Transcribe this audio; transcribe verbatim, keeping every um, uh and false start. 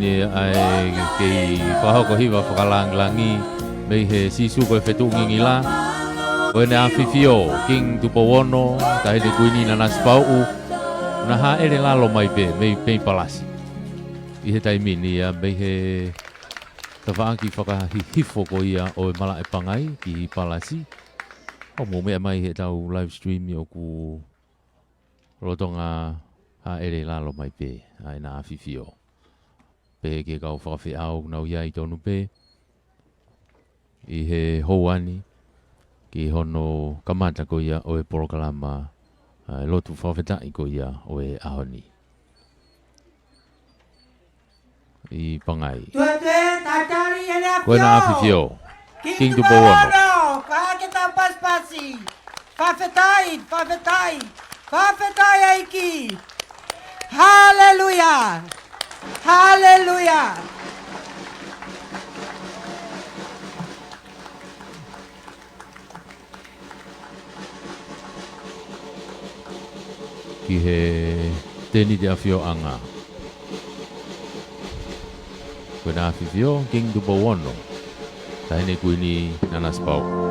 Ni ʻa e kei fakahoko hiva fakalāngilangi mei he Sīsū ko e Fetuʻungingila. Ko ʻEne ʻAfifio, Kingi Tupou Ono, Taʻahine Kuini Nanasipauʻu, naʻa hāʻele lalo mai pē mei, mei Palasi. ʻI he taimi ni ia mei he tafaʻaki fakahihifo ko ia ʻo e Malaʻe Pangai ki Palasi. ʻOku mou meʻa mai heʻetau live stream ʻoku lolotonga hāʻele lalo mai pē ʻa ʻEna ʻAfifio. Pehē ki he kau fakafeʻao ʻoku nau ʻi ai tonu pē ʻi he houa ni ki hono kamata ko ia ʻo e polokalama, ʻa e lotu fakafetaʻi ko ia ʻo e ʻaho ni. ʻI Pangai. Tuētuē, tatali ʻEna ʻAfifio. Ko ʻEna ʻAfifio. Kingi Tupou Ono. Ka ke tau pasipasi. Fakafetaʻi, fakafetaʻi, fakafetaʻi ʻEiki. Haleluia. Haleluia. Ki he Tēniti ʻAfioʻanga. Ko ʻEna ʻAfifio, Kingi Tupou Ono, Taʻahine Kuini Nanasipauʻu.